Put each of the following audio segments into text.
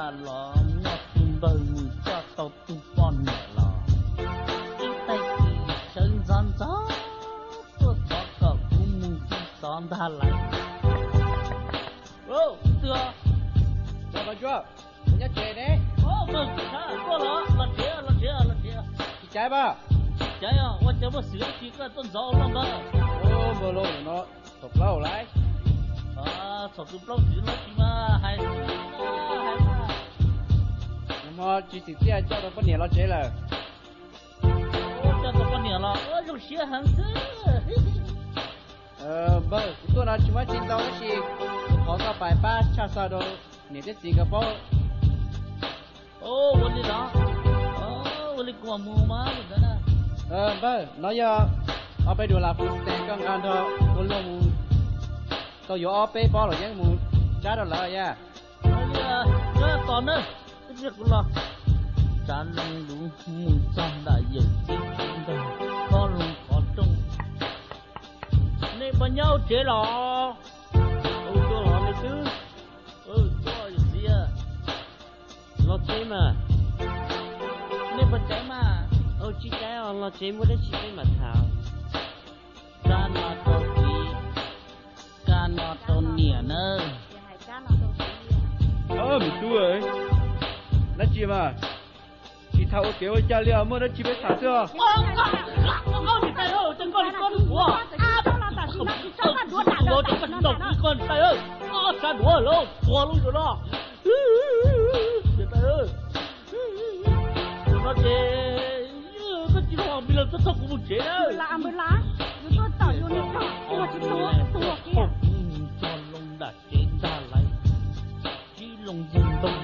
Los muaj tus npawg mus coj tau tus poj niam los, ib tag kis sawv ntxov ntxov tuaj thov kom kuv mus hu xov ntag lauj. Twg os? Nyob tsev ne. Tuaj los, los tsev, los tsev, los tsev. Tsis caiv mas. Caiv os, ua cas muaj xwm tsis koj tuaj ntxov ua luaj npawg. Npawg lauj, no thaum plaub lawm. Thaum tus plaub tsis no tsis mas hais, hais mas. Nag hmo tsis txim txiaj coj tau poj niam los tsev lawm. Coj tau poj niam los zoo siab heev xwb. Npawg, kuv tuaj no tsis muaj tsi ntau tab sis kuv thov koj pab pab tshaj xov rau niam thiab txiv nkawd paub. Ua li los, ua li kuv mam mus mas. Npawg, no yog ob peb duas las fus tes koj nqa nrog ua luag mus tau yuav ob peb pob luam yeeb mus tsab rau lawv yaj. Tos na, kuv los. Tsav loo luv mus txog nram yawm txiv ntag, kob loo qhov rooj. Nej puas nyob hauv tsev los? Ua los li twb. Yawm txiv, los tsev mas. Nej puas caiv mas? Tsis caiv os, los tsev muaj dab tsi peb mam tham. Kab no rau txiv, kab no rau niam nawb. Me tub, dab tsi mas tsis tham ua kev ua cai li os, muaj dab tsi peb tham xwb os. Sab duav los tuag lub zoo no. Ces koj tsis los, me los txhob txhob kuv mus tsev na. Txog loo nram tsev ntag lawm, tib loo ntog ntog.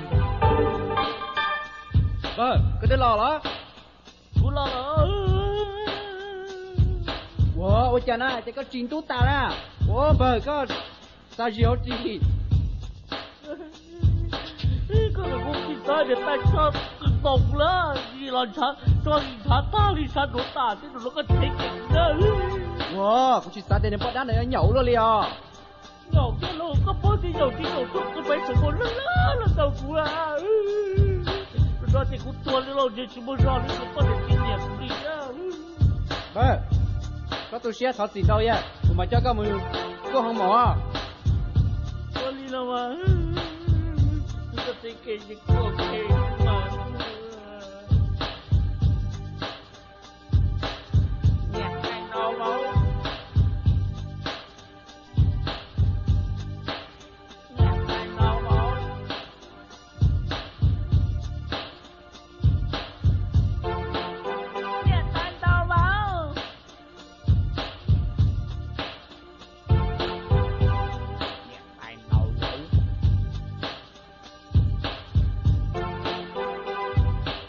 Koj twb los los? Kuv los lawm. Ua, ua cas na ces koj tsis ntub tas na? Ua npawg koj xa zis hauv tsis. Koj kuv tsis xav tias tais tso kws nkaus kuv lawm, zis los ntshav, tso zis ntshav tag li, ntshav duav tas thiab, rau koj tsev kev na. Ua, kuv tsis xav tias nws poj dab ntawd yuav nyaum luaj li os. Nyaum tiag lauj, koj paub tias yaum tsis yaum txog kuv pais tseem muaj laj laj los tau kuv. Rau no ces kuv tuag li lauj, ntshe tsis muaj zog li, kuv poj niam tsis nyiam kuv li. Koj tu siab thov txim ntau yam, kuv mam coj koj mus kuaj hoo mom. Ua li no mas, koj tsev kev ces kuaj kev mas. Niam tais no vauv. Niam tais no vauv. Niam tais no vauv. Niam tais no vauv.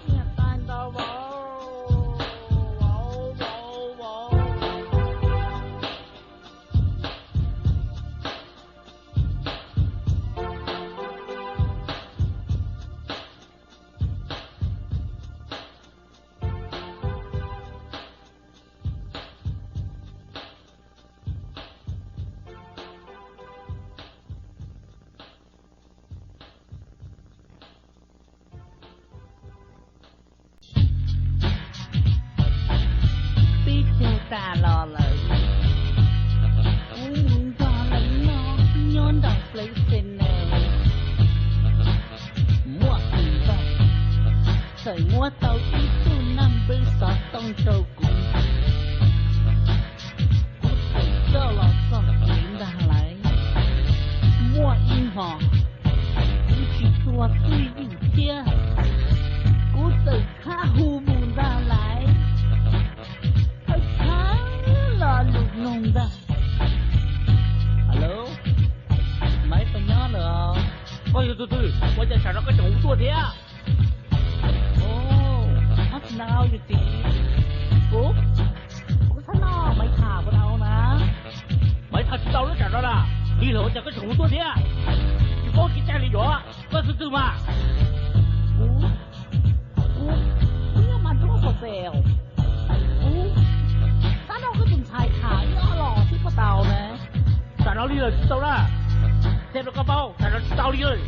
Niam tais no vauv. Vauv, vauv, vauv. Peb caug tas los lawm, kuv mus nrog lawv noj nyob nraum PlayStation. Muaj tus npawg txawm muab tau ib tug naj npwb xov tooj rau kuv, kuv txawm coj los txog kev ntag lauj. Muaj ib hmos kuv tsis tuag twj ywm thiab, kuv txawm khab hu mus ntag lauj. Thawj thawj lo lus mloog ntag. Alo, maiv puas nyob lawm os? Koj yog tus twg? Ua cas tsam no koj tseem hu tuaj thiab? Ov, tsis ntau yawm txiv, kuv, kuv txhob noj maiv tham puas tau na? Maiv tham tsis tau lub tsam no na. Lig lawm ua cas koj tseem hu tuaj thiab? Tsis paub kev cai li yuav, koj twg twg mas? Kuv, kuv, kuv yog mas nruab xom xeem, kuv xav nrog koj tus ntxhais tham ib ob los xwb puas tau na? Tsam no lig lawm tsis tau na. Qhia rau koj paub, tsam no tsis tau li lawm.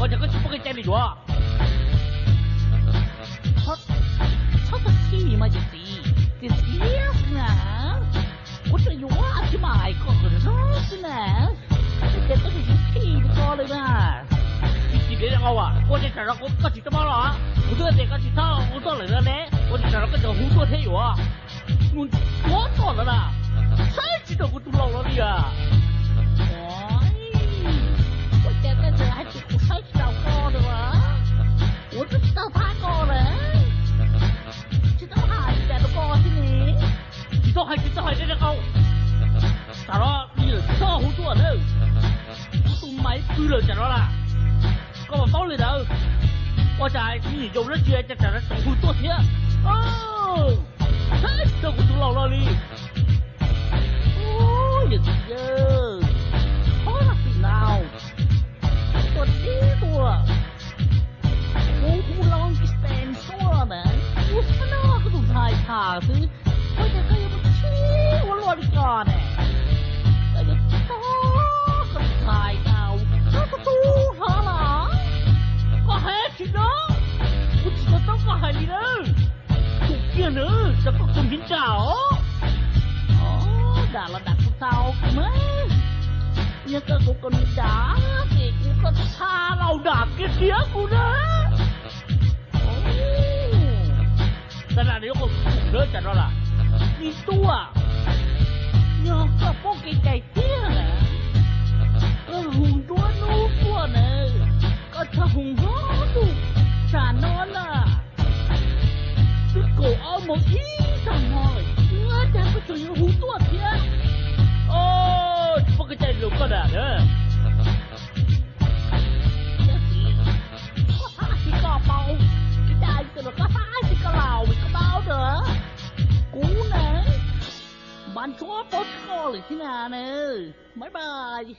Ua cas koj tsis paub kev cai li yuav? Koj chim mas yawm txiv, tiag tiag xwb na. Kuv tseem yuav tsis mam koj kom zog xwb na. Ua cas koj tseem chim li ko lawm na? Tsis chim li qau, ua cas tsam no koj tsis tau mob los? Kuv twb tias koj tsis txhob hu tuaj lawm no ne, ua cas tsam no koj tseem hu tuaj thiab yuav? Mus tuav koj lawm na, saib tsis tau kuv tus laus los li as. Ua cas koj tseem hais tias kuv saib tsis tau koj lawm? Kuv twb tsis tau thab koj lawm, tsis tau hais li cas rau koj thiab ne. Tsis tau hais, tsis tau hais li qau. Tsam no li lawm txhob hu tuaj na. Kuv tus maiv pw lawm tsam no na. Koj mam paub li ntawd. Ua cas kuv niam yau dab tsi cas tsam no tseem hu tuaj thiab? Saib tsis tau kuv tus laus los li. Yawm txiv, txhob lam tim laus, tuaj deb tuaj. Kuv hu loo kis pes tuaj na, kuv xav nrog koj tus ntxhais tham xwb, ua cas koj yuav mus chim ua luaj li ko ne? Koj yuav txog koj tus ntxhais tau, koj tus tub hlob los? Koj hais tsis dab, kuv tsis tau paub koj hais li na. Tus kiag na, xav koj tus miv nra os. Dam los dam kuv txaus kuv mas, yog koj kuv kom nws dam ces kuv kom txha laus dam kiag thiab kuv na. Tab sis nws yuav qhov kum ntawd tsam no lawm, me tub, yog koj paub kev cai tiag na, koj hu nruab hnub tuaj na, koj txhob hu hlob tuaj, tsam no na twb kaum ob moos ib tag hmo lawm, ua cas koj tseem yuav hu tuaj thiab? Tsis paub kev cai lus koj na. Koj xav tsis koj paub, koj xav tsis koj laus koj paub na. Kuv na, npaj ntsuab paub tsis koj lawm thiab na. Bye bye.